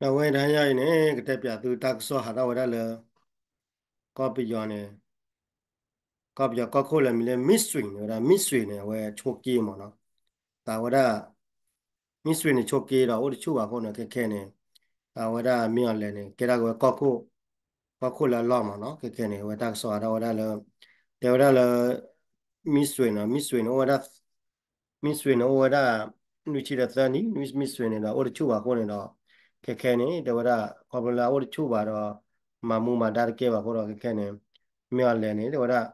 အဝဲတဟါညါအံၤန့ၣ် ကတဲပၠးသုတၢ်ကစီၣ်ဟးထီၣ်ဝဲဒၣ်လၢ ကီၢ်ပယီၤန့ၣ် ကီၢ်ပယီၤကီၢ်ခိၣ်လၢမံၤလၢ မံးစွ့ၤန့ၣ် ဝဲဒၣ် မံးစွ့ၤန့ၣ် အဝဲဆိးက့မ့ၢ်နီၤ, သးဝဲဒၣ် မံးစွ့ၤန့ၣ်ဆိးက့ဒီး အိၣ်တဆူၣ်ဘၣ်အဃိန့ၣ် ခဲခဲန့ၣ် အဝဲဒၣ်မ့ၢ်အီၤလဲၣ်န့ၣ် ကဲထီၣ်က့ၤဝဲကီၢ်ခိၣ်, ကီၢ်ခိၣ်လၢအလီၢ်မ့ၢ်နီၤ, ခဲခဲန့ၣ် အဝဲတၢ်ကစီၣ်ဟးထီၣ်ဝဲဒၣ်လၢ တဲဝဲဒၣ်လၢ မံးစွ့ၤနီၤ, မံးစွ့ၤန့ၣ်အိၣ်ဝဲဒၣ် မံးစွ့ၤန့ၣ်အိၣ်ဝဲဒၣ် နွံဆံဒီးသၢနံၣ်, မံးစွ့ၤန့ၣ်ဒီး အိၣ်တဆူၣ်ဘၣ်အဃိန့ၣ်ဒီး ခဲခဲန့ၣ် တဲဝဲဒၣ် ခီဖျိလၢအအိၣ်တဆူၣ်ဘၣ်ဒီး မၤမူမၤဒါတကဲဘၣ်အဃိဒီး ခဲခဲန့ၣ် မ့ၢ်အီၤလဲၣ်န့ၣ် တဲဝဲဒၣ်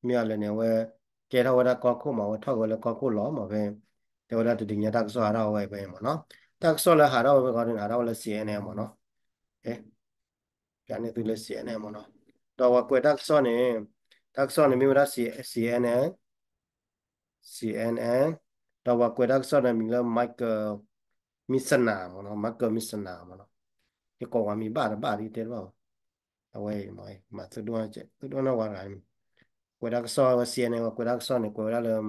မ့ၢ်အီၤလဲၣ်န့ၣ် အဝဲ ကဲထီၣ်ဝဲဒၣ်ကီၢ်ခိၣ်မး အဝဲထီၣ်က့ၤဝဲလၢကီၢ်ခိၣ်လီၤမးဖဲ တဲဝဲဒၣ်တဒုညါတၢ်ကစီၣ်ဟးထီၣ်ဝဲဖဲမ့ၢ်နီၤ, တၢ်ကစီၣ်လၢဟးထီၣ်ဝဲဖဲဃီန့ၣ် ဟးထီၣ်ဝဲလၢ စီၣ်အဲၣ်အဲၣ်မ့ၢ်နီၤ ပၠးန့ၢ်သုလၢ စီၣ်အဲၣ်အဲၣ်မ့ၢ်နီၤ, ဒီးပှၤကွဲးတၢ်ကစီၣ်န့ၣ် တၢ်ကစီၣ်န့ၣ်မ့ၢ်ဝဲဒၣ် စီၣ်အဲၣ်အဲၣ် စီၣ်အဲၣ်အဲၣ်, ဒီးပှၤကွဲးတၢ်ကစီၣ်န့ၣ်မံၤလၢ Michael Misner မ့ၢ်နီၤ, Michael Misner မ့ၢ်နီၤ, ယကိးဝဲမံၤဘၣ်တဘၣ်ဒ်တဲတဘၣ်ဘၣ်, အဝဲအံၤမ့ၢ် မၤသုဒိၣ် သုဒိၣ်န့ၢ်ဝဲတဂၤန့ၣ်, ကွဲးတၢ်ကစီၣ်ဝဲ စီၣ်အဲၣ်အဲၣ် ပှၤကွဲးတၢ်ကစီၣ်န့ၣ် ကွဲးဝဲဒၣ်လၢ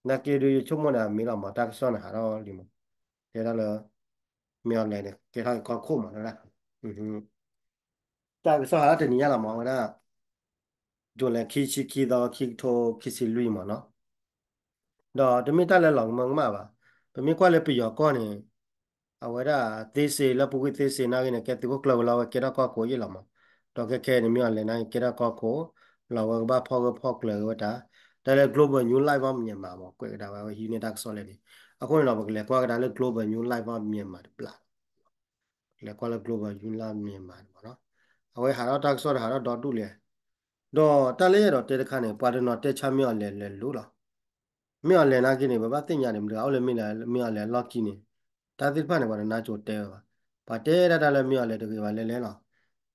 နာ်က့ဒုးယဆိကမိၣ်ဒီးမ့ၢ်လီၤမး တၢ်ကစီၣ်န့ၣ်ဟးထီၣ်လံမး, တဲဒၣ်လၢ မ့ၢ်အီၤလဲၣ်န့ၣ် ကဲထီၣ်က့ၤကီၢ်ခိၣ်မး တဲဝဲဒၣ် တၢ်ကစီၣ်ဟးထီၣ်တနံၤညါလီၤမး ဝဲဒၣ် July ခံဆံခံသီ ခံကထိခံဆံလွံၢ်မးနီၤ, ဒီးတမ့ၢ်တၢ်လၢလီၤကမၢကမၣ်ဘၣ်, ပမ့ၢ်ကွၢ်လၢပယီၤကီၢ်န့ၣ် အဝဲဒၣ်သ့စ့လၢပူၤကွံာ်သ့စ့နာ်က့န့ၣ် ကဲသုးခိၣ်ကျၢၢ်ဝဲလီၤဝဲကဲထီၣ်ကီၢ်ခိၣ်ယ့ၢ်လီၤမး, ဒီးခဲခဲန့ၣ် မ့ၢ်အီၤလဲၣ်နာ်က့ကဲထီၣ်ကီၢ်ခိၣ်, လီၤဝဲကဘၣ်ဖီၣ်ဂၢၢ်ဖီၣ်ကျၢၤဝဲတၢ်, တၢ်လၢ Global New Life of Myanmar မး ကွဲးကဒါဝဲဝဲဟံးန့ၢ်တၢ်ကစီၣ်လဲၣ်န့ၣ်, အဃိန့ၣ်ဒီး ပကလဲၤကွၢ်ကဒါလၢ Global New Life of Myanmar တဘျီ လဲၤကွၢ်လၢ Global News Live Myanmar န့ၣ်မးနီၤ, အဝဲဟးထီၣ်တၢ်ကစီၣ်ဒီးဟးထီၣ်ဒီဒူၣ်လဲၣ်, ဒီးတၢ်လၢယအဲၣ်ဒိးတဲတခါန့ၣ် ပှၤတနီၤတဲဆါမ့ၢ်အီၤလဲၣ်လဲၤလိၤလီၤ, မ့ၢ်အီၤလဲၣ်နာ်က့န့ၣ် ပဘၣ်သ့ၣ်ညါန့ၣ် မတၤအိၣ်လၢမ့ၢ်လဲၣ် မ့ၢ်အီၤလဲၣ်အလီၢ်ခံန့ၣ်, တၢ်သ့ၣ်တဖၣ်န့ၣ် ပှၤတနါကိၤတဲဝဲဘၣ်, ပှၤတဲဒၣ်တၢ်လၢမ့ၢ်အီၤလဲၣ်တဂ့ၤဘၣ်လဲၤလဲၤလီၤ,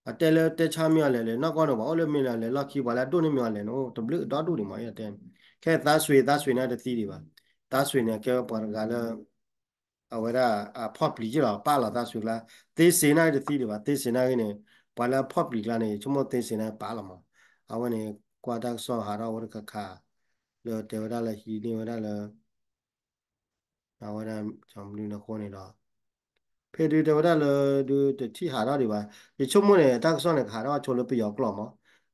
ပှၤတဲလၢတဲဆါမ့ၢ်အီၤလဲၣ်လဲၤ နီၢ်ကီၢ်န့ၣ် ပှၤအိၣ်လၢမ့ၢ်လဲၣ်လဲၤလီၢ်ခံ ပှၤလၢအဒိၣ်န့ၢ်မ့ၢ်အီၤလဲၣ်န့ၣ် အိၣ်တဘျုးဒီဒူၣ်န့ၣ်မး ယတဲန့ၣ်, ခဲသးစွ့ သးစွ့န့ၣ်တသံဒံးဘၣ်, သးစွ့န့ၣ် ကဲဝဲပှၤတဂၤလၢ အဝဲဒၣ်အဖီၣ်ပျံၤက့လီၤ ပာ်လီၤသးစွ့ကျါ, သ့စ့နာ်က့တသံဒံးဘၣ်, သ့စ့နာ်က့န့ၣ် ပှၤလၢအဖီၣ်ပျံၤကျါန့ၣ် ဆိကမိၣ်သ့စ့န့ၣ်ပာ်လီၤမး, အဝဲန့ၣ် ကွၢ်တၢ်ကစီၣ်ဟးထီၣ်ဝဲတခါခါ လၢတဲဝဲဒၣ်လၢဟံးန့ၢ်ဝဲဒၣ်လၢ အဝဲဒၣ် ကၠီဘျုးန့ၣ်အဃိန့ၣ်ဒီး ဖဲဒုးတဲဝဲဒၣ်လၢ ဒုးတထံၣ်ဟးထီၣ်ဒံးဘၣ်, ယဆိကမိၣ်န့ၣ် တၢ်ကစီၣ်န့ၣ် ကဟးထီၣ်ဆိလၢပယီၤကျိာ်မး,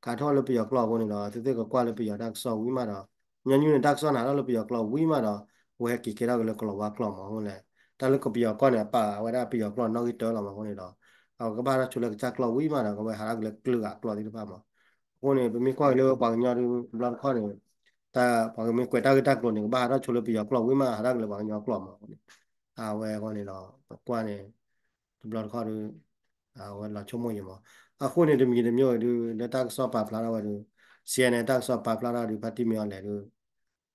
ကဟးထီၣ်လၢပယီၤကျိာ်အဃိန့ၣ်ဒီး သုသ့ၣ်ကကွၢ်လၢပယီၤတၢ်ကစီၣ်ဝံၤမးဒီး ညီနုၢ်န့ၣ် တၢ်ကစီၣ်န့ၣ်ဟးထီၣ်လၢပယီၤကျိာ်ဝံၤမးဒီး ဝဲဟဲက့ၤကဲထီၣ်က့ၤလၢကလီၤဝါကျိာ်မးအဃိလဲၣ်, တၢ်လၢကပယီၤကျိာ်န့ၣ် အပာ်ဝဲဒၣ်ပယီၤကျိာ်နီၣ်ဂံၢ်တၢလီၤမးအဃိန့ၣ်ဒီး အဝဲကဘၣ်ဟးထီၣ်ဆိလၢကစၢ်ကျိာ်ဝံၤမးဒီး ကဝဲဟးထီၣ်က့ၤလၢကလုာ်ဂၤကျိာ်သ့ၣ်တဖၣ်မး, အဃိန့ၣ် ပမ့ၢ်ကွၢ်က့ၤလၢပှၤကညီဒုး တဘျီတခီၣ်န့ၣ် တၢ်ပှၤကမ့ၢ်ကွဲးတၢ်ဂ့ၢ်တၢ်ကျိၤန့ၣ် ကဘၣ်ဟးထီၣ်ဆိလၢပယီၤကျိာ်ဝံၤမး ဟးထီၣ်က့ၤလၢပှၤကညီကျိာ်မးအဃိန့ၣ်, အဝဲအဃိန့ၣ်ဒီး ပကွၢ်န့ၣ် တဘျီတခီၣ်ဒုး အဝဲလီၤဆိကမိၣ်ယံၤမး, အဃိန့ၣ် တမံၤတမံၤဒုး လၢတၢ်ကစီၣ်ပာ်ဖျါထီၣ်ဝဲဒုး စီၣ်အဲၣ်န့ၣ် တၢ်ကစီၣ်ပာ်ဖျါထီၣ်ဒုး ဖါတံၢ်မ့ၢ်အီၤလဲၣ်ဒုး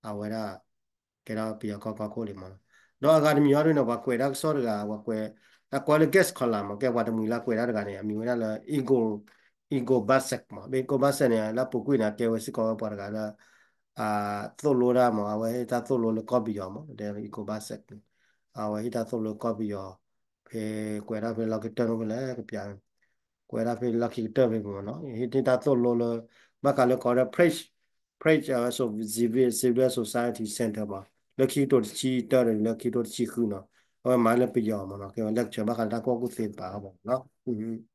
အဝဲဒၣ် ကဲထီၣ်ပယီၤကီၢ်ကီၢ်ခိၣ်လံမး, ဒီးအဂၤတမံၤအံၤဒုးန့ၣ် ပှၤကွဲးတၢ်ကစီၣ်တဂၤ ပှၤကွဲး အကွဲးလၢ guest column မး ကဲပှၤတမှံၤလၢကွဲးတၢ်တဂၤန့ၣ် အမံၤဝဲဒၣ်လၢ Igor Igor Barsak မး, Igor Barsak န့ၣ် လၢအပူၤကွံာ်န့ၣ် အကဲဝဲစ့ၢ်ကီးဝဲပှၤတဂၤလၢ အသိၣ်လိတၢ်မး, အဝဲဟ့ၣ်တၢ်သိၣ်လိလၢကီၢ်ပယီၤမး, တဲ Igor Barsak န့ၣ် အဝဲဟ့ၣ်တၢ်သိၣ်လိကီၢ်ပယီၤ ဖဲကွဲးတၢ်ဖဲလီၢ်ခံကတၢၢ်န့ၣ်ဖဲလဲၣ် ကပျး ကွဲးတၢ်ဖဲလီၢ်ခံကတၢၢ်ဖဲမးနီၤ, ဟ့ၣ်တၢ်သိၣ်လိလၢ ဘၣ်ဃးလၢကိးဝဲဒၣ် Prague Prague Civil Civil Society Center မး, လၢခံကထိတဆံတၢဒီး လၢခံကထိတဆံဃုနီၤ, အဝဲမၤလၢပယီၤမးနီၤ, ကဲဝဲ lecture ဘၣ်ဃးလၢတၢ်ကူၣ်ဘၣ်ကူၣ်သ့တပၤမးနီၤ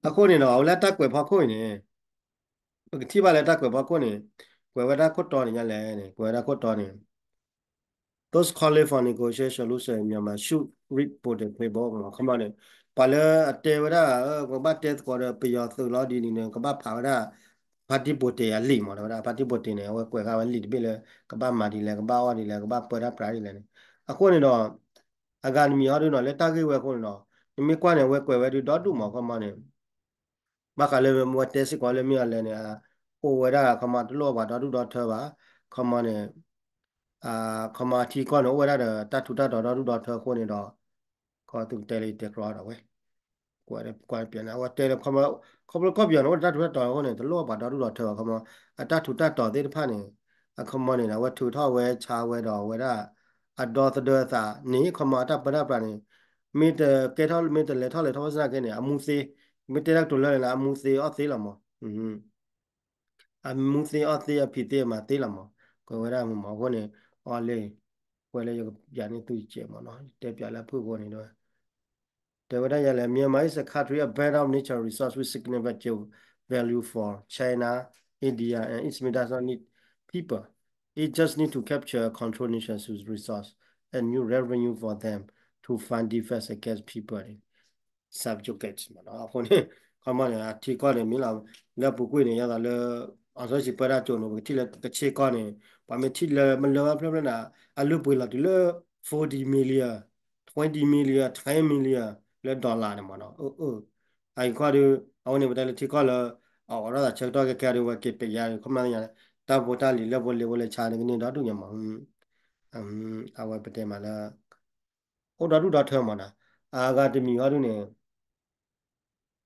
အဃိန့ၣ်ဒီး အဝဲလၢတၢ်ကွဲးဖီခိၣ်အံၤန့ၣ် ပကထံၣ်ဘၣ်လၢတၢ်ကွဲးဖီခိၣ်န့ၣ် ကွဲးဝဲဒၣ်ခိၣ်တီန့ၣ်ညါလဲၣ်န့ၣ် ကွဲးဝဲဒၣ်ခိၣ်တီန့ၣ် Those calling for negotiation solution in Myanmar should read Putin playbook မး ခီမီန့ၣ် ပှၤလၢအတဲဝဲဒၣ် ကဘၣ်တဲသကိးဒီးပယီၤသုးလီၤဒ်န့ၣ်န့ၣ် ကဘၣ်ဖးဝဲဒၣ် ဖါတံၢ်ပူၤတ့ၢ်အလံာ်မး တဲဝဲဒၣ် ဖါတံၢ်ပူၤတ့ၢ်န့ၣ် အဝဲကွဲးဃာ်ဝဲလံာ်တဘ့ၣ်လၢ ကဘၣ်မၤဒ်လဲၣ် ကဘၣ်အီၣ်ဒ်လဲၣ် ကဘၣ်ပၢတၢ်ပြးဒ်လဲၣ်န့ၣ် အဃိန့ၣ်ဒီး အဂၤတမံၤဟီဒုးနီၤ လၢတၢ်ဂ့ၢ်ဝဲအဃိန့ၣ်ဒီး နမ့ၢ်ကွၢ်န့ၣ် အဝဲကွဲးဝဲဒုးဒီဒူၣ်မး ခီမီန့ၣ် ဘၣ်ဃးလၢဝဲတဲစ့ၢ်ကီးလၢမ့ၢ်အီၤလဲၣ်န့ၣ် အိၣ်ဝဲဒၣ် ခီမီ တလိၣ်ပှၤဒီဒူၣ်ဒီထၢဘၣ် ခီမီန့ၣ် ခီမီအထံကီၢ်န့ၣ် အိၣ်ဝဲဒၣ်ဒီးတၢ်ထူးတၢ်တီၤဒီဒူၣ်ဒီထၢအဃိန့ၣ်ဒီး ကီၢ်သူကတဲလၢယတဲကျီဒီးဝဲ ကွၢ်ပၠးန့ၣ် အဝဲတဲလၢ ခီဖျိကီၢ်ပယီၤန့ၣ် အိၣ်ဒီးတၢ်ထူးတၢ်တီၤအဃိန့ၣ် တလိၣ်ပှၤဒီဒူၣ်ဒီထၢဘၣ် ခီမီ အတၢ်ထူးတၢ်တီၤသ့ၣ်တဖၣ်န့ၣ် အခီမီန့ၣ် အဝဲထုးထီၣ်ဝဲဆါဝဲဒီးဝဲဒၣ် အဒီသဒၢအသးန့ၣ် ခီမီအတၢ်ပၢတၢ်ပြးန့ၣ် မ့ၢ်တကဲထီၣ် မ့ၢ်တလဲၤထီၣ်လဲၤထီၣ်ဝဲစ့ၢ်ကီးန့ၣ် အမူသ့ မ့ၢ်တဲတၢ်ကတိၤလၢာ်န့ၣ် အမူသ့အီၣ်သ့လီၤမး အမူသ့အီၣ်သ့အဖံးသ့အမၤသ့လီၤမး ကွဲးဝဲဒၣ်မး အဃိန့ၣ် အီၤလၢ ကွဲးလၢယကပၠးန့ၢ်သုစဲးမးနီၤ ယတဲပၠးလၢအဖုၣ်အဃိန့ၣ်ဒီး တဲဝဲဒၣ်ယၤလဲၣ်, Myanmar is a country abundant of natural resource with significant value for China, India and its does not need people. It just need to capture control nation's resource and new revenue for them to fund defense against people subjugate မ့ၢ်နီၤ. အဃိန့ၣ် ခီမီန့ၣ် အထံကီၢ်န့ၣ် မ့ၢ်လီၤ လၢပူၤကွံာ်န့ၣ် ယသးလၢ အီစထြ့လယါပၢတၢ်ကၠိန့ၣ် ပကထံၣ်လၢကဆ့ကီၢ်န့ၣ် ပှၤမ့ၢ်ထံၣ်လၢမလၢဘၣ်ဖျၢၣ်ဖျၢၣ်န့ၣ် အလုၢ်ပှ့ၤလီၤတုၤလၢ forty million, twenty million, ten million လၢ dollar န့ၣ်မ့ၢ်နီၤ. အအံၤခီဒီး အဝဲန့ၣ် ပတဲလၢထံကီၢ်လၢ အအိၣ်ဒီးသးဆၢကတီၢ်ခဲကဲဒီး ဝဲက့ၤပယါ ခီမီညါ တၢ်ဖိတၢ်လံၤလၢပှၤလ့ၤဝဲလၢဆါန့ၣ် ကန့ၢ်ဒီဒူၣ်ညါမး အဝဲပတဲမးလၢ အိၣ်ဒီဒူၣ်ဒီထၢမးနီၤ. အဂၤတမံၤဟီဒုန့ၣ်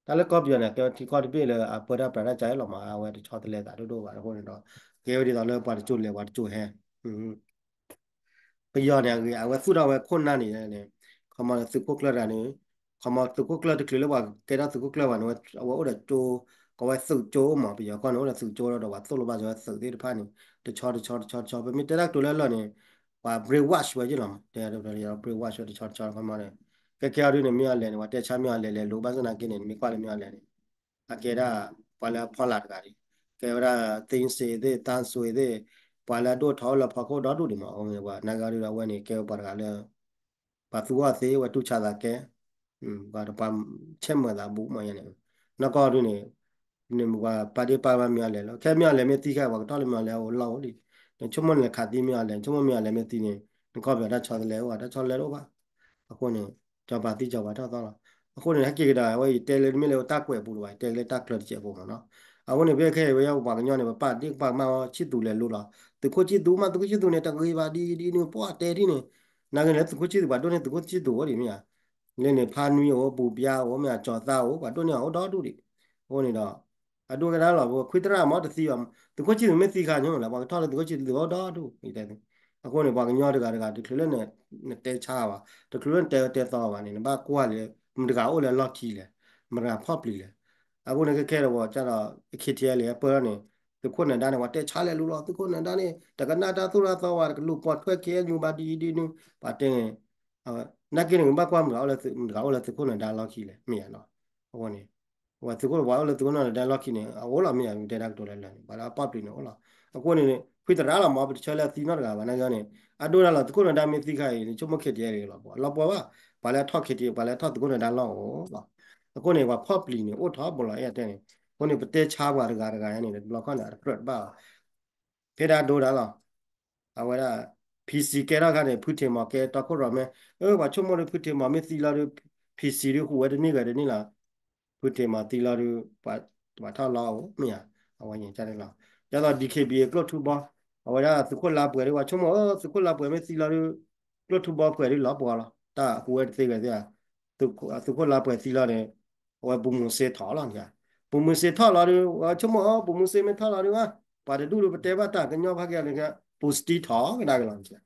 တၢ်လၢကီၢ်ပယီၤန့ၣ် ကဲထံကီၢ်တဘ့ၣ်လၢအပၢတၢ်ပြးတၢ်ကါလီၤမး အဝဲတဆီတလဲသးဒိၣ်ဒိၣ်ဘၣ်အဃိန့ၣ်ဒီး ကဲဝဲဒ်သိးလၢပှၤတကၠိၢ်လဲၤပှၤတကၠိၢ်ဟဲ ပယီၤန့ၣ် အဂ့ၤ အဝဲသူၣ်ထီၣ်ဝဲခိၣ်နၢ်န့ၣ် ခီမီလၢသုးခိၣ်ကျၢၢ်တဂၤန့ၣ် ခီမီသုးခိၣ်ကျၢၢ်တချုးလၢပှၤကဲထီၣ်သုးခိၣ်ကျၢၢ်ဘၣ်န့ၣ် အဝဲအိၣ်ဒီးကၠိ ကဝဲသုးကၠိမး ပယီၤကီၢ်န့ၣ် အိၣ်ဒီးသုးကၠိဒီးပှၤသိၣ်လိဘၣ်စၢၤဝဲသုးသ့ၣ်တဖၣ်န့ၣ် တဆီတဆီတဆီတဆီ ပမ့ၢ်တဲတၢ်ကတိၤလၢလီၢ်န့ၣ် ပှၤ brainwash ဝဲယ့ၢ်လီၤ တဲ brainwash ဝဲတဆီတဆီ ခီမီန့ၣ် ကဲကဲအီၤဒုန့ၣ် မ့ၢ်အီၤလဲၣ်န့ၣ် ပှၤတဲဆါမ့ၢ်အီၤလဲၣ်လဲၣ်လိၤဘၣ်ဆၣ်သနာ်က့န့ၣ် မ့ၢ်ကွၢ်လၢမ့ၢ်အီၤလဲၣ်န့ၣ် အကဲဒၣ် ပှၤလၢအဖီလာ်တဂၤဒံး ကဲဝဲဒၣ် သ့စ့သ့ၣ် သၣ်စွ့သ့ၣ် ပှၤလၢအဒိၣ်ထီၣ်အိၣ်လၢဖီခိၣ်ဒီဒူၣ်ဒံးမး အဝဲန့ၣ်ပှၤနာ်က့အီၤဒုဒီးအဝဲန့ၣ် ကဲဝဲပှၤတဂၤလၢ ပှၤသူအီၤသ့ ဝဲတူၢ်ဆါသးကဲ ပှၤတပှၤဆဲးမၤသးဘူးမးယဲန့ၣ် နီၢ်ကီၢ်ဒုန့ၣ် န့ၣ်ပှၤပာ်ဒ့ၣ်ပာ်ကမၣ်မ့ၢ်အီၤလဲၣ်လီၤ ခဲမ့ၢ်အီၤလဲၣ်မ့ၢ်သံခဲ ပှၤကထီၣ်လၢမ့ၢ်အီၤလဲၣ်အိၣ်လီၢ်အိၣ်လံ နဆိကမိၣ်န့ၣ်လဲၤခးသံမ့ၢ်အီၤလဲၣ် နဆိကမိၣ်မ့ၢ်အီၤလဲၣ်မ့ၢ်သံန့ၣ် နကီၢ်ပယီၤတၢ်ဆီတလဲအိၣ်ဘၣ် တၢ်ဆီတလဲတအိၣ်ဘၣ် အဃိန့ၣ် ကၠီၤပၤသံကၠီၤပၤထီၣ်သီလီၤ အဃိန့ၣ် ဟဲက့ၤကဒီး အဝဲယတဲလၢတမ့ၢ်လၢတၢ်ကွဲးပူၤတဘၣ် တဲလၢတၢ်ကျၢၤတစဲးဖိမးနီၤ အဃိန့ၣ် ဖဲခဲအံၤဝဲယပှၤကညီန့ၣ် ပပာ်ဒ့ၣ်ပာ်ကမၣ်အီၤ ဆံၣ်သူးလဲၤလိၤလီၤ သုးခိၣ်ဆံၣ်သူးမး သုးခိၣ်ဆံၣ်သူးန့ၣ် တဂ့ၤဘၣ်ဒ်အံၤဒ်အံၤန့ၣ် ပှၤတဲဒ်န့ၣ် နာ်က့န့ၣ် သုးခိၣ်ဆံၣ်သူး ပှၤဒိၣ်န့ၢ်သုးခိၣ်ဆံၣ်သူးအိၣ်ဒံးမ့ၢ်ဧါ လၢန့ၣ် ဖါနွံအိၣ် ပူၤပျါအိၣ် မ့ၢ်ဧါ ကၠီၤသးအိၣ် ပှၤဒိၣ်န့ၢ်အီၤအိၣ်ဒီဒူၣ်ဒံး အဃိန့ၣ်ဒီး အဒိၣ်ကဒါလီၤ ပခွံသရၣ်မးတသံဘၣ် သုးခိၣ်ဆံၣ်သူးမ့ၢ်သံခါညိမးလၢ ပှၤကထီၣ်လၢသုးခိၣ်ဆံၣ်သူးအိၣ်ဒီဒူၣ် အဃိန့ၣ် ပှၤကညီတဂၤတဂၤ တချုးလၢနတဲဆါဘၣ် တချုးလၢနတဲတဲသီဘၣ်န့ၣ် နဘၣ်ကွၢ်လၢ မတၤတဂၤအိၣ်လၢအလီၢ်ခံလဲၣ် မတၤတဂၤဖီၣ်ပျံၤလဲၣ် အဃိန့ၣ် ခဲခဲဒီးဝဲကဒီး ခ့ထံအဲလ်အပၢန့ၣ် သုးခိၣ်နၢၤဒါန့ၣ် ပှၤတဲဆါလဲၤလူလီၤ သုးခိၣ်နၢၤဒါန့ၣ် တကနၣ်တၢ်သိၣ်တၢ်သီဘၣ် တကလူၤပိာ်ထွဲ ခ့အဲၣ်ယူၣ် ဘၣ်ဒ်အံၤဒ်နုၤ ပှၤတဲန့ၣ် နာ်က့န့ၣ် မ့ၢ်ဘၣ်ကွၢ်မတၤအိၣ်လၢသုးခိၣ်နၢၤဒါလီၢ်ခံလဲၣ် မ့ၢ်ဧါနီၤ အဃိန့ၣ် ဝဲသုးခိၣ်ပှၤအိၣ်လၢသုးခိၣ်နၢၤဒါလီၢ်ခံန့ၣ် အအိၣ်လီၤမ့ၢ်ဧါ တဲတၢ်ကတိၤလၢလၢာ်န့ၣ် ပှၤလၢအဖီၣ်ပျံၤန့ၣ်အိၣ်လီၤ အဃိန့ၣ် ခွံသရၣ်လီၤမး ပတဆၢလၢအသံနီတဂၤဘၣ် နာ်က့န့ၣ် အဒိၣ်ဒၣ်လီၤ သုးခိၣ်နၢၤဒါမ့ၢ်သံခါအံၤ နဆိကမိၣ် ခ့ထံအဲလ် လီၤပှီၢ် လီၤပှီၢ်ဘၣ် ပှၤလၢအထီၣ် ခ့ထံအဲလ် ပှၤလၢအထီၣ်သုးခိၣ်နၢၤဒါလီၢ်အိၣ်လီၤ အဃိန့ၣ် ပှၤဖီၣ်ပျံၤန့ၣ် အိၣ်ထီၣ်ပလီၤအဲၣ်တဲန့ၣ် အဃိန့ၣ် ပတဲဆါပှၤတဂၤတဂၤန့ၣ် တဘျီခီၣ်န့ၣ် အတကြၢးတဘၣ်ဘၣ် ဖဲဒၣ်ဒိဒၣ်လီၤ အဝဲဒၣ် ဖံစံကဲထီၣ်ခါန့ၣ် ဖုထံးမီၤကဲတီခိၣ်ရိၣ်မဲ အၢ ပှၤဆိကမိၣ်ဒီးဖုထံးမီၤမ့ၢ်သံလီၤဒီး ဖံစံဒီးဟူးဝဲတန့ၢ်ဂၤတန့ၢ်လီၤ ဖုထံးမီၤသံလီၤဒီး ပှၤထီၣ်လီၤအိၣ် မ့ၢ်ဧါ အဝဲန့ၣ်လီၤ ဒ်သိး ဒီး ခ့ဘံ ကျိၣ်ထူဘီ အဝဲဒၣ်သုးခိၣ်လါပှဲၤဒီး ပှၤဆိကမိၣ် အၢ သုးခိၣ်လါပှဲၤမ့ၢ်သံလီၤဒီး ကျိၣ်ထူဘီပှဲၤဒီးလီၤပှီၢ်လီၤ တၢ်ဟူးဝဲတသ့ဂၤသ့ဧါ သုးခိၣ်လါပှဲၤသံလီၤန့ၣ် အဝဲပူၤမူၤစ့ထီၣ်လီၤ ပူၤမူၤစ့ထီၣ်လီၤဒီး ပှၤဆိကမိၣ် အၢ ပူၤမူၤစ့မ့ၢ်ထီၣ်လီၤဒီး ပှၤတဒူၣ်ဒီးပတဲဘၣ်တၢ်ကညီဖးက့ၤန့ၣ် ပူၤစတံထီၣ်ကဒါက့ၤလီၤ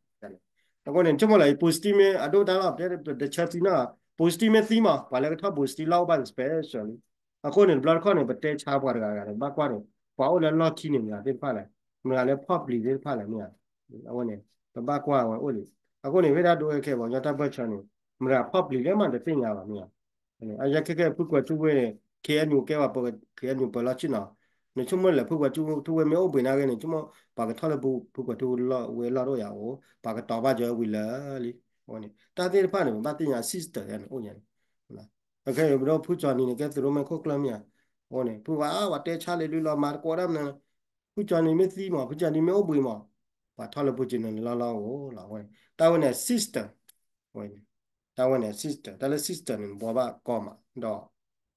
အဃိန့ၣ် ဆိကမိၣ်လၢ ပူၤစတံမ့ၢ်အဒိၣ်တၢ်လီၤ ပတဲတဆၢသံနီၤ ပူၤစတံမ့ၢ်သံမး ပှၤလၢကထီၣ်ပူၤစတံလီၢ်အိၣ်ဘၣ် special အဃိန့ၣ် တဘျီတခီၣ်န့ၣ် ပတဲဆါပှၤတဂၤတဂၤန့ၣ် ဘၣ်ကွၢ်န့ၣ် ပှၤအိၣ်လၢလီၢ်ခံန့ၣ် မတၤသ့ၣ်တဖၣ်လဲၣ် မတၤလၢဖီၣ်ပျံၤသ့ၣ်တဖၣ်လဲၣ် မ့ၢ်ဧါ အဝဲန့ၣ် ပဘၣ်ကွၢ်ဝဲအိၣ်လံ အဃိန့ၣ် ဖဲဒၣ်ဒိခဲခဲ ပှၤကညီတၢ်ပၢၢ်ဆၢန့ၣ် မတၤဖီၣ်ပျံၤလဲၣ်မးတသ့ၣ်ညါဘၣ် မ့ၢ်ဧါ အယဲခဲခဲ ဖုကွဲၤထူဝ့န့ၣ် ခ့အဲၣ်ယူၣ် ကဲဝဲ ခ့အဲၣ်ယူၣ် ပၢၤလီၢ်ဆ့ၣ်နီၤ နဆိကမိၣ်လၢ ဖုကွဲၤထူဝ့မ့ၢ်အိၣ်ဘှံးနာ်က့န့ၣ် ဆိကမိၣ် ပှၤကထီၣ်လၢဖုကွဲၤထူဝ့လီၢ်တအိၣ်ယၤအိၣ် ပှၤကတီၤဘၣ်ကၠီဝံၤလၢာ်လံ အဝဲန့ၣ် တၢ်သ့ၣ်တဖၣ်န့ၣ် ပဘၣ်သ့ၣ်ညါ system န့ၣ်အိၣ်ညါန့ၣ် ခဲခဲ ပဒိၣ်ဖုကၠီနံၤန့ၣ် ကဲသုးရိၣ်မဲခိၣ်ကျၢၢ်မ့ၢ်ဧါ အဃိန့ၣ် ဖုဝဲ ပှၤတဲဆါလဲၤဒုးလီၤမၤတကိးဒၣ်မနုၤ ဖုကၠီနံၤမ့ၢ်သံမး ဖုကၠီနံၤမ့ၢ်အိၣ်ဘှံးမး ပှၤထီၣ်လၢပူၤက့ၤနၤလီၢ်လီၢ်အိၣ်လီၤ အဝဲန့ၣ် တၢ်ဝဲန့ၣ် system ဝဲန့ၣ် တၢ်ဝဲန့ၣ် system တၢ်လၢ system န့ၣ် နဘှီဘၣ်ကီမး ဒီး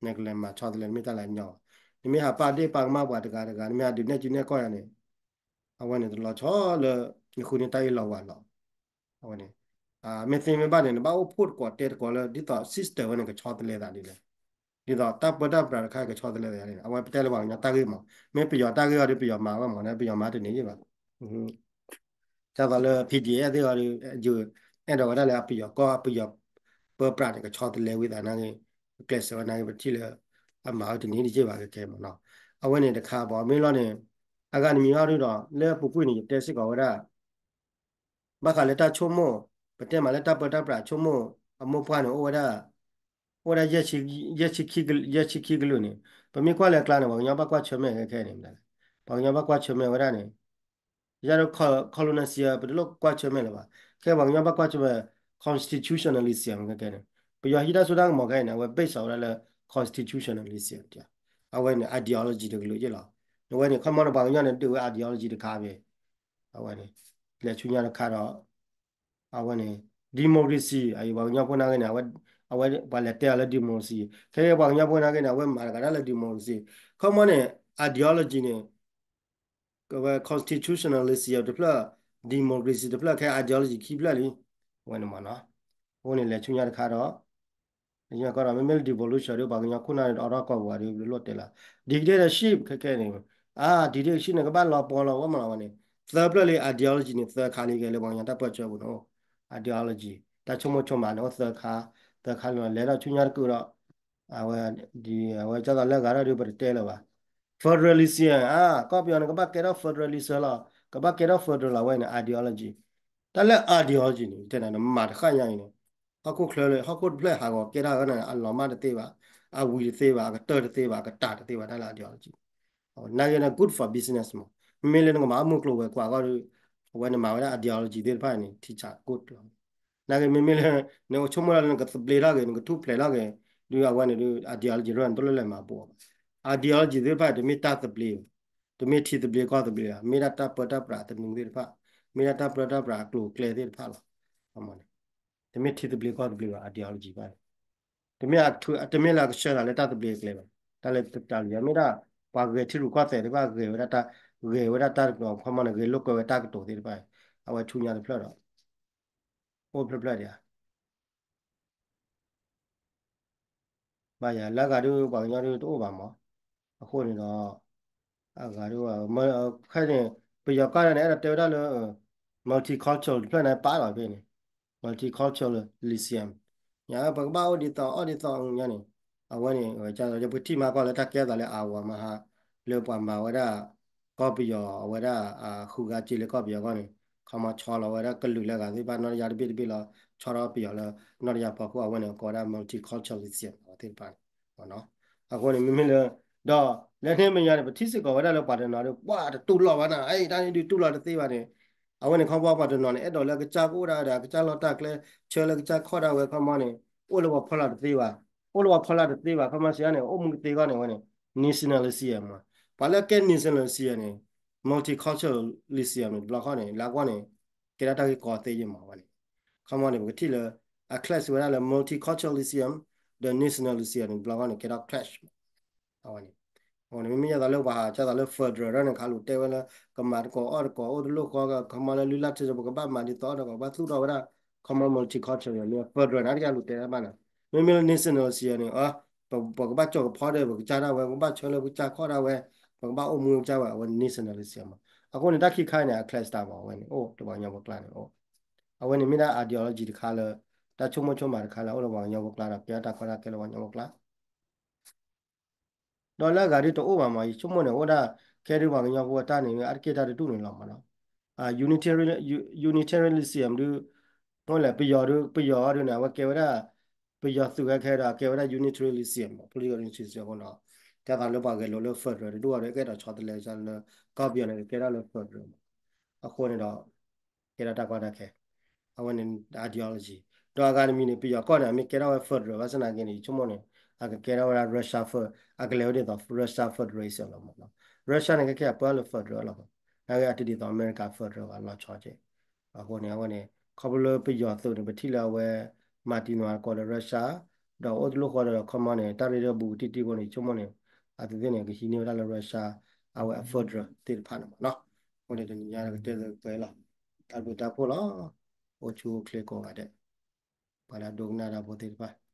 နကလဲၤမၤဆီတလဲ နမ့ၢ်တၢ်လၢအညီဘၣ် နမ့ၢ်ဟးပာ်ဒ့ၣ်ပာ်ကမၣ်ပှၤတဂၤတဂၤ နမ့ၢ်ဟးဒုးနဲၣ်စုနဲၣ်ကီၢ်ယၤန့ၣ် အဝဲန့ၣ်တလီၤဆီလၢ နဃုန့ၢ်တၢ်အ့ၣ်လိာ်ဝၤလီၤ အဝဲန့ၣ် မ့ၢ်သ့မ့ၢ်ဘၣ်န့ၣ် နဘၣ်အိၣ်ဖှိၣ်တကိးတဲတကိးလၢ ဒ်သိး system ဝဲန့ၣ် ကဆီတလဲသးဒ်လဲၣ် ဒ်သိးတၢ်ပၢတၢ်ပြးတခါကဆီတလဲသးန့ၣ် အဝဲပတဲလၢပှၤကညီတၢ်ဂ့ၢ်မး မ့ၢ်ပယီၤတၢ်ဂ့ၢ်အီၤဒီး ပယီၤမၤဝဲမး ပယီၤမၤတန့ၢ်ယ့ၢ်ဘၣ် ဒ်သိးလၢ P D F သ့ၣ်အီၤဒီး ယအဲၣ်ဒိးဝဲဒၣ်လၢအပယီၤကီၢ် အပယီၤပၢပြးန့ၣ် ကဆီတလဲဝဲသးနာ်က့ ကျဲးစၢးဝဲနာ်က့ ပထံၣ်လၢ အမၤဝဲတန့ၢ်တယ့ၢ်ဘၣ်ကဲကဲမးနီၤ အဝဲန့ၣ်တခါဘၣ် မ့ၢ်လီၤန့ၣ် အဂၤတမံၤဟီဒုဒီး လၢပူၤကွံာ်န့ၣ် ယတဲစ့ၢ်ကီးဝဲဒၣ် ဘၣ်ဃးလၢတၢ်ဆိကမိၣ် ပတဲမးလၢတၢ်ပၢတၢ်ပြးဆိကမိၣ် အမိၢ်ပှၢ်န့ၣ် အိၣ်ဝဲဒၣ် အိၣ်ဝဲဒၣ် ယဲၢ်ဆံခံကလုာ်န့ၣ်, ပမ့ၢ်ကွၢ်လၢအကျါန့ၣ် ပှၤကညီဘၣ်ကွၢ်ဆၢၣ်မဲာ်ခဲခဲန့ၣ်, ပှၤကညီဘၣ်ကွၢ်ဆၢၣ်မဲာ်ဝဲဒၣ်န့ၣ်, ယၤဒီး colonizer ပတလိၣ်ကွၢ်ဆၢၣ်မဲာ်လၢၤဘၣ်, ခဲပှၤကညီဘၣ်ကွၢ်ဆၢၣ်မဲာ် constitutionalism ခဲခဲန့ၣ်, ပယီၤဟံးတၢ်စိတၢ်ကမီၤခဲအံၤန့ၣ် အဝဲ base ဝဲဒၣ်လၢ constitutionalism အဝဲန့ၣ် ideology တကလုာ်ယ့ၣ်လီၤ. အဝဲန့ၣ် ခီမီန့ၣ် ပှၤကညီန့ၣ် ဒုးဝဲ ideology တခါဖဲ အဝဲန့ၣ် လဲၤဆူညါတခါဒီး အဝဲန့ၣ် democracy အံၤ ပှၤကညီဖိနာ်က့န့ၣ် အဝဲ ပှၤလဲၤတဲအီၤလၢ democracy ခဲအံၤ ပှၤကညီဖိနာ်က့န့ၣ် အဝဲမၤတဂၤဒၣ်လၢ democracy ခီမီန့ၣ် ideology န့ၣ် ကဝဲ constitutionalism တဖျၢၣ် democracy တဖျၢၣ်ခဲ ideology ခံဖျၢၣ်လံ, အဝဲန့ၣ်မ့ၢ်နီၤ, အဃိန့ၣ် လဲၤဆူညါတခါဒီး ကီဒီး မ့မ့ၢ်လၢ devolution ဒီး ပှၤကညီခိၣ်နၢ်ဒီး အထီၣ်ကီၢ်ပူၤဒီး လိၣ်တဲလီၤ dictatorship ခဲခဲန့ၣ်, အ dictatorship န့ၣ် ကဘၣ်လီၤပှီၤလီၤဝဲမ့ၢ်လီၤဝဲန့ၣ်, သၢဖျၢၣ်လံ ideology န့ၣ် သၢခါလံကဲလၢပှၤကညီတၢ်ပၢၢ်ဆၢပူၤန့ၣ် ideology တၢ်ဆိကမိၣ်ဆိကမးန့ၣ် အိၣ်သၢခါ, သၢခါလံ လဲၤထီၣ်ဆူညါတကုာ်ဒီး အဝဲ ဒ်အဝဲကၢ်သိးလၢအဂၤထီၣ်ဒုး ပတတဲလၢၤဘၣ်, federalism အါ ကီၢ်ပယီၤန့ၣ် ကဘၣ်ကဲထီၣ် federalism လီၤ, ကဘၣ်ကဲထီၣ် federal လီၤ အဝဲန့ၣ် ideology တၢ်လၢ ideology န့ၣ် တဲနၤနမၤတဃၣ်ညါအံၤန့ၣ်, ဟီၣ်ခိၣ်ချၢလၢ ဟီၣ်ခိၣ်တဖျၢၣ်ဟးဂီၤကဲထီၣ်ဝဲန့ၣ် အလီၤမၢ်တသ့ဘၣ်, အဝံၤတသ့ဘၣ်, အကတၢၢ်တသ့ဘၣ်, အကတၢၢ်တသ့ဘၣ် တၢ်လၢ ideology နာ်က့န့ၣ် good for business မး, မ့မ့ၢ်လၢနကမၤအီၣ်မုၢ်ကျိၤဝဲၤကွာ်အဂီၢ်ဒီး အဝဲန့ၣ်မၤဝဲဒၣ် ideology သ့ၣ်တဖၣ်န့ၣ် ထံဆး good လီၤ. နာ်က့မ့မ့ၢ်လၢ နဆိကမိၣ်လၢနကသဘျ့ထီၣ်က့ၤ နကထူၣ်ဖျဲးထီၣ်က့ၤ ဒုးအဝဲန့ၣ်ဒုး ideology ရၢၢ်န့ၣ် တလိၣ်လဲၤမၤဘူးအီၤဘၣ်. ideology သ့ၣ်တဖၣ် တမ့ၢ်တၢ်သဘျ့ဘၣ်, တမ့ၢ်ထံသဘျ့ကီၢ်သဘျ့ဘၣ်, မ့ၢ်ဒၣ်တၢ်ပၢတၢ်ပြးသနူသ့ၣ်တဖၣ်, မ့ၢ်ဒၣ်တၢ်ပၢတၢ်ပြးအကျိၤအကျဲသ့ၣ်တဖၣ်လီၤ. တမ့ၢ်ထံသဘျ့ကီၢ်သဘျ့ဘၣ် ideology ဘၣ်န့ၣ်, တမ့ၢ်လၢအကဆှၢတၢ်လၢတၢ်သဘျ့အကျဲဘၣ်, တၢ်လၢတၢ်လၢယၤ မ့ၢ်ဒၣ် ပှၤဂဲၤထံရူၢ်ကီၢ်သဲးသ့ၣ်တဖၣ် ဂဲၤဝဲဒၣ်တၢ်, ဂဲၤဝဲဒၣ်တၢ်တကတီၢ် ခီမီန့ၣ် ဂဲၤလိာ်ကွဲဝဲတၢ်ကတိၤသ့ၣ်တဖၣ်, အဝဲဆူညါတဖျၢၣ်ဒီး အိၣ်ဖျၢၣ်ဖျၢၣ်ဒံးဧါ ဘၣ်ယၤ လၢအဂၤဒုး ပှၤကညီဒုးတအိၣ်ဘၣ်မး, အဃိန့ၣ်ဒီး အဂၤဒုး ခဲန့ၣ် ပယီၤကီၢ်န့ၣ် အဲၣ်ဒိးတဲဝဲဒၣ်လၢ multicultural တဖျၢၣ်န့ၣ် ပာ်လီၤဖဲန့ၣ် multiculturalism ညါ ပကဘၣ်အိၣ်ဒ်သိးအီၣ်ဒ်သိးညါန့ၣ်, အဝဲန့ၣ် ပထံၣ်မၤကွၢ်လၢတၢ်ကဲသးလၢ Iowa မဟါ လၢပှၤမၤဝဲဒၣ် ကီၢ်ပယီၤ အဝဲဒၣ် ဃုဂၤစ့လၢကီၢ်ပယီၤအဂီၢ်န့ၣ် ခီမီဆီလီၤဝဲဒၣ်ကလုာ်လၢအဂၤသ့ၣ်တဖၣ် နီၢ်တယၢ်တဘ့ၣ်တဘ့ၣ်လီၤ, ဆီထီၣ်ပယီၤလၢ နီၢ်တယၢ်ဖီခိၣ် အဝဲန့ၣ် ကိးဝဲဒၣ် multiculturalism အဝဲသ့ၣ်တဖၣ်န့ၣ် အဃိန့ၣ် မ့မ့ၢ်လၢ ဒီးလၢန့ၣ်မဲာ်ညါန့ၣ် ပထံၣ်စ့ၢ်ကီးဝဲဒၣ်လၢပှၤတနီၤဒီး ပှၤတတူၢ်လိာ်ဘၣ်နၤ အတၢ်န့ၣ်ဒုးတူၢ်လိာ်တသ့ဘၣ်န့ၣ်, အဝဲန့ၣ် ခီဖျိပှၤတနီၤန့ၣ် အဲၣ်ဒိးလၢကစၢ်ကအိၣ်ဒၣ်ဝဲဒီး ကစၢ်လီၢ်တၢ်ကျဲ ဆၢလၢကစၢ်ခီၣ်ဒၣ်ဝဲ ခီမီန့ၣ် အိၣ်လၢပှၤဖီလာ်တသ့ဘၣ်, အိၣ်လၢပှၤဖီလာ်တသ့ဘၣ် ခီမီစံးန့ၣ် အိၣ်မူကသ့အဂီၢ်န့ၣ် အဝဲန့ၣ် nationalism မး, ပှၤလၢကဲ nationalism န့ၣ် multiculturalism န့ၣ် တဘျီဃီန့ၣ် လၢအဂီၢ်န့ၣ် ကဲဒၣ်တၢ်ဂ့ၢ်ကီသ့ယ့ၢ်မးဝဲန့ၣ်, ခီမီန့ၣ် ပကထံၣ်လၢ အ clash ဝဲဒၣ်လၢ multiculturalism ဒီး nationalism န့ၣ် တဘျီဃီန့ၣ် ကဲထီၣ် clash မး အဝဲန့ၣ်, အဃိန့ၣ် မ့မ့ၢ်ယသးလၢပှၤဟးကသးလၢ federal ဒ်န့ၣ် ခးလူၤတဲဝဲလၢ ကမၤတကိးအီၣ်တကိး အိၣ်တလိၣ်ဃီ ခီမီလၢလုၢ်လၢ်ထံဆၢ ပကဘၣ်မၤဒ်သိးအီၣ်တကိး ကဘၣ်သူၣ်ထီၣ်ဝဲဒၣ် ခီမီ multicultural မ့ၢ် federal န့ၣ် တကလူၤတဲတၢ်ဘၣ်န့ၣ်, မ့မ့ၢ်လၢ nationalism န့ၣ် ပကဘၣ်ကၠီၣ်ကဖီဒီး ပကစၢ်ဒၣ်ဝဲ ပကဘၣ်ဆၢလၢပကစၢ်ခီၣ်ဒၣ်ဝဲ ပကဘၣ်အိၣ်မူပကစၢ်ဝဲ အဝဲ nationalism မး, အဃိန့ၣ် တၢ်ခံခါန့ၣ် အ clash တၢ်မး အဝဲန့ၣ် အိၣ်လၢပှၤကညီဖိကျါန့ၣ် အိၣ်, အဝဲန့ၣ်မ့ၢ်ဒၣ် ideology တခါလၢ တၢ်ဆိကမိၣ်ဆိကမးတခါလၢ အိၣ်လၢပှၤကညီဖိကျါဒီး ကဲထီၣ်တၢ်ကီတၢ်ခဲလၢပှၤကညီဖိကျါ ဒီးလၢအဂၤဒ်တအိၣ်ဘၣ်မး ယဆိကမိၣ်န့ၣ် အိၣ်ဒၣ်ခဲဒ်ပှၤကညီဖိအတၢ်န့ၣ် အါတက့ၢ်တၢ်တဒူၣ်န့ၣ်လီၤမးနီၤ, unitary, unitarianism ဒုး အိၣ်လဲၣ် ပယီၤဒုး ပယီၤဒုးန့ၣ် အဝဲကဲဝဲဒၣ် ပယီၤသုးခဲခဲဒီး ကဲဝဲဒၣ် unitarianism မး political unitarianism အဃိန့ၣ် ကဲသးလၢပှၤဂဲၤလိာ်လၢ federal တဒူၣ်အီၤဒီး ကဲထီၣ်ဆီတလဲလၢ ကီၢ်ပယီၤန့ၣ် ကဲထီၣ်လၢ federal မး အဃိန့ၣ်ဒီး ကဲထီၣ်တၢ်ကီတၢ်ခဲ အဝဲန့ၣ် ideology ဒီးအဂၤတမံၤန့ၣ် ပယီၤကီၢ်န့ၣ် အမ့ၢ်ကဲထီၣ်ဝဲ federal ဘၣ်ဆၣ်သနာ်က့န့ၣ် ယဆိကမိၣ်န့ၣ် အကကဲထီၣ်ဝဲဒၣ် Russia fed အကလဲၤဝဲဒ်သိး Russia Federation လီၤမးနီၤ, Russia န့ၣ် ခဲခဲအပၢလၢ federal လီၤမး, နာ်က့အတဒ်သိးအမဲရကၤ federal ဘၣ် လီၤဆီက့ၤ, အဃိန့ၣ် အဝဲန့ၣ် ခီဖျိလၢပယီၤသုးန့ၣ် ပထံၣ်လၢအဝဲ မၤတံၢ်နီၤကိးလၢ Russia ဒီးအိၣ်တလိၣ်ဃီဒီး ခီမီန့ၣ် တၢ်ရ့ဒီးဘူးကတံၢ်တံၢ်အဃိန့ၣ် ယဆိကမိၣ်န့ၣ် အသုးသ့ၣ်န့ၣ် ကဟံးန့ၢ်ဝဲဒၣ်လၢ Russia အဝဲအ federal သ့ၣ်တဖၣ်န့ၣ်မးနီၤ, အဃိန့ၣ်တနံၤညါကတဲသပှဲၤလီၤ, တၢ်ဘျုးတၢ်ဖှိၣ်လီၤ, အိၣ်ဆူၣ်အိၣ်ချ့ကိးဂၤဒဲး, ပှၤလၢအဒိကနၣ်တၢ်ဖိသ့ၣ်တဖၣ်